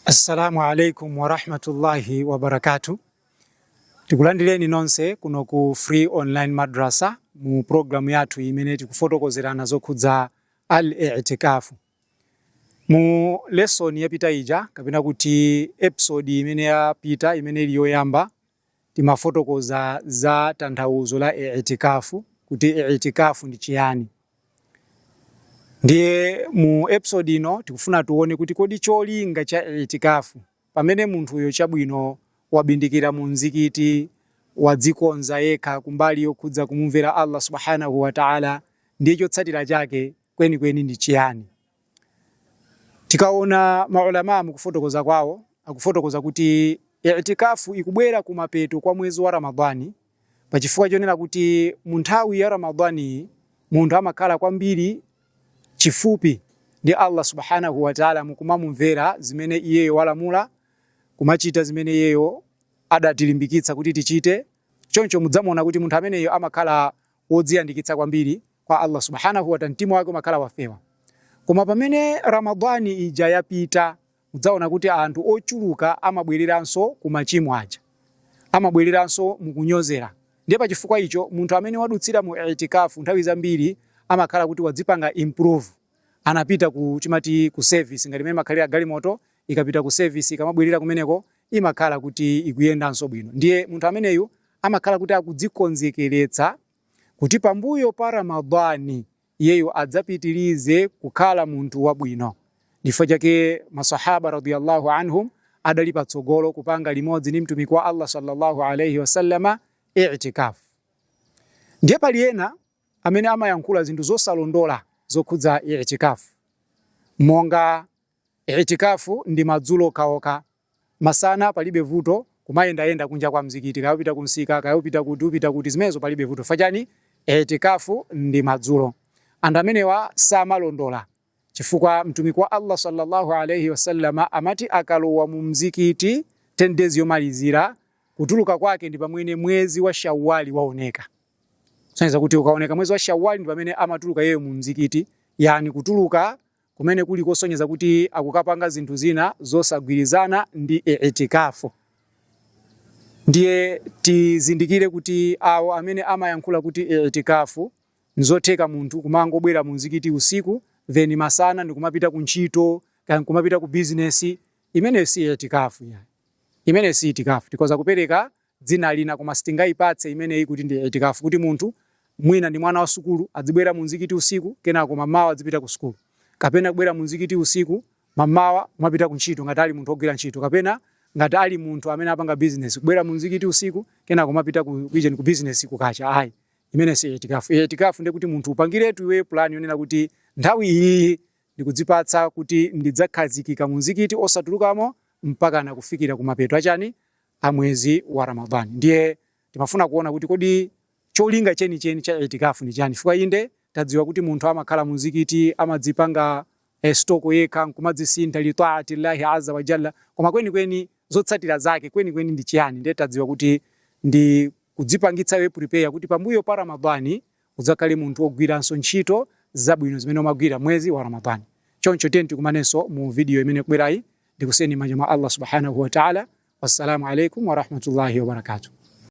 Assalamu alaikum warahmatullahi wabarakatuh. Tikulandireni nonse kuno ku Free Online Madrasa mu programu yathu imene tikufotokozerana zokhudza al-i'tikafu. Mu lesson yapita ija, kapena kuti episode imene yapita imene ili yoyamba, timafotokoza za tanthauzo la i'tikafu, kuti i'tikafu ndi chiyani. Ndiye mu episode ino tikufuna tione kuti kodi cholinga cha i'tikafu, pamene munthuyo chabwino wabindikira mu mzikiti, wadzikonza yekha kumbali yokhudza kumumvera Allah subhanahu wa ta'ala, ndiye chotsatira chake kwenikweni ndi chiyani? Tikaona maulama mukufotokoza kwawo, akufotokoza kuti i'tikafu ikubwera kumapeto kwa mwezi wa Ramadhani, pachifukwa chonena kuti mu nthawi ya Ramadhani munthu amakhala kwambiri chifupi ndi Allah subhanahu wa ta'ala, mukumamumvera zimene iyeyo walamula, kumachita zimene iyeyo adatilimbikitsa kuti tichite. Choncho mudzamuona kuti munthu ameneyo amakhala wodziyandikitsa kwambiri kwa Allah subhanahu wa ta'ala, mtima wake umakhala wafewa. Koma pamene Ramadhani ija yapita, mudzaona kuti anthu ochuluka amabwereranso ku machimo aja, amabwereranso mukunyozera. Ndiye pachifukwa icho munthu amene wadutsira mu i'tikafu nthawi zambiri amakhala kuti wadzipanga improve, anapita ku timati ku service, ngati imene imakhalira galimoto ikapita ku service, ikamabwerera kumeneko imakhala kuti ikuyendanso bwino. Ndiye munthu ameneyu amakhala kuti akudzikonzekeretsa kuti pambuyo pa Ramadhani iyeyo adzapitirize kukhala munthu wabwino. Ndifo chake masahaba radiyallahu anhum adali patsogolo kupanga limodzi ndi mtumiki wa Allah sallallahu alayhi wasallama i'tikaf. Ndiye pali ena amene amayankhula zinthu zosalondola zokhudza i'tikaf, monga i'tikafu ndi madzulo okhaokha, masana palibe vuto kumayendayenda kunja kwa mzikiti, kaya upita kumsika, kaya upita kuti, upita kuti, zimenezo palibe vuto. Fachani i'tikafu ndi madzulo. Anthu amenewa samalondola, chifukwa mtumiki wa Allah sallallahu alayhi wasallama amati akalowa mu mzikiti 10 days yomalizira, kutuluka kwake ndi pamene mwezi wa Shawwali waoneka. Kusonyeza kuti ukaoneka mwezi wa Shawwali ndi pamene amatuluka iyeyo mu mzikiti, yani kutuluka kumene kuli kosonyeza kuti akukapanga zinthu zina zosagwirizana ndi i'tikafu. Ndiye tizindikire kuti awo amene amayankhula kuti i'tikafu nzotheka munthu kumangobwera mu mzikiti usiku, then masana ndikumapita ku ntchito kaya nkumapita ku business, imeneyo si i'tikafu ya. Imeneyo si i'tikafu. Tikhoza kupereka dzina lina, koma sitingayipatse imeneyi kuti ndi i'tikafu, kuti munthu mwina ndi mwana wa sukulu adzibwera mu mzikiti usiku, kenako mamawa adzipita ku sukulu, kapena kubwera mu mzikiti usiku, mamawa kumapita ku ntchito ngati ali munthu wogwira ntchito, kapena ngati ali munthu amene apanga business, kubwera mu mzikiti usiku, kenako kumapita ku business kukacha. Ayi, imene si i'tikafu. I'tikafu ndiye kuti munthu upangiretu iwe plan yonena kuti nthawi iyi ndikudzipatsa kuti ndidzakhazikika mu mzikiti osatulukamo mpaka nakufikira kumapeto achani, a mwezi wa Ramadhani. Ndiye timafuna kuona kuti kodi cholinga chenicheni cha i'tikafu ndi chani, chifukwa inde tadziwa kuti munthu amakhala mu mzikiti, amadzipanga stock yekha nkumadzisintha li taati llahi azza wa jalla, koma kwenikweni zotsatira zake kwenikweni ndi chiyani? Ndiye tadziwa kuti ndi kudzipangitsa iwe prepare kuti pambuyo pa Ramadhani udzakhale munthu wogwiranso ntchito zabwino zimene umagwira mwezi wa Ramadhani. Choncho tiyeni tikumanenso mu video imene ikubwerayi. Ndikusiyeni m'manja mwa Allah subhanahu wa ta'ala. Wassalamu alaikum warahmatullahi wabarakatuh.